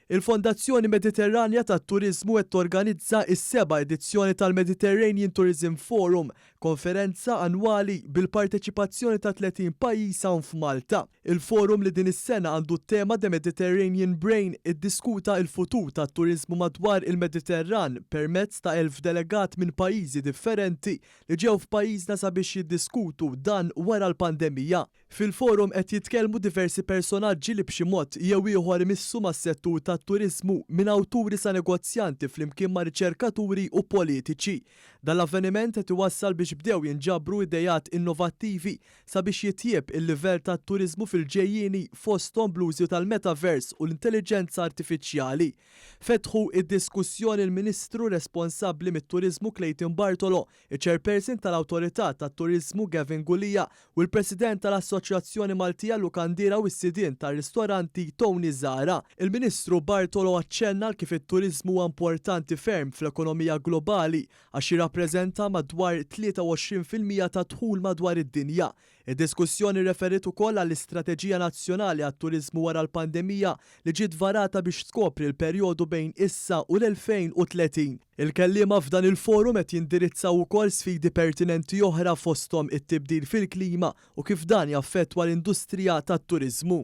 Il-Fondazzjoni Mediterranja tat-Turiżmu qed torganizza s-seba' edizzjoni tal-Mediterranean Tourism Forum, konferenza annwali bil-parteċipazzjoni ta' 30 pajjiż hawn f'Malta. Il-forum li din is-sena għandu t-tema The Mediterranean Brain iddiskuta l-futur tat-turiżmu madwar il-Mediterran permezz ta' 1,000 delegat minn pajjiżi differenti li ġew f'pajjiżna sabiex jiddiskutu dan wara l-pandemija. Fil-forum qed jitkellmu diversi personaġġi li b'xi mod jew ieħor imissu mas-settur tat-turiżmu, minn awturi sa negozjanti flimkien ma' riċerkaturi u politiċi. Dan l-avveniment qed iwassal biex bdew jinġabru ideat innovattivi sabiex jitjieb il-livell tat-turiżmu fil-ġejjieni fosthom bl-użu tal-metaverse u l-intelliġenza artifiċjali. Fetħu id-diskussjoni l-Ministru responsabbli mit-Turiżmu Clayton Bartolo, iċ-Chairperson tal-Awtorità tat-Turiżmu Gavin Gulia u l-President tal-Assoċjazzjoni Maltija Lukandiera u s-Sidien tar-Ristoranti Tony Zahra. Il-Ministru Bartolo aċċenna għal kif it-turiżmu huwa importanti ferm fl-ekonomija globali għax jirrappreżenta madwar 23% tad-dħul madwar id-dinja. Id-diskussjoni rreferiet ukoll għall-Istrateġija Nazzjonali għat-Turiżmu wara l-pandemija li ġiet varata biex tkopri l-perjodu bejn issa u l-2030. Il-kelliema f'dan il-forum qed jindirizzaw ukoll sfidi pertinenti oħra fosthom it-tibdil fil-klima u kif dan jaffettwa l-industrija tat-turiżmu.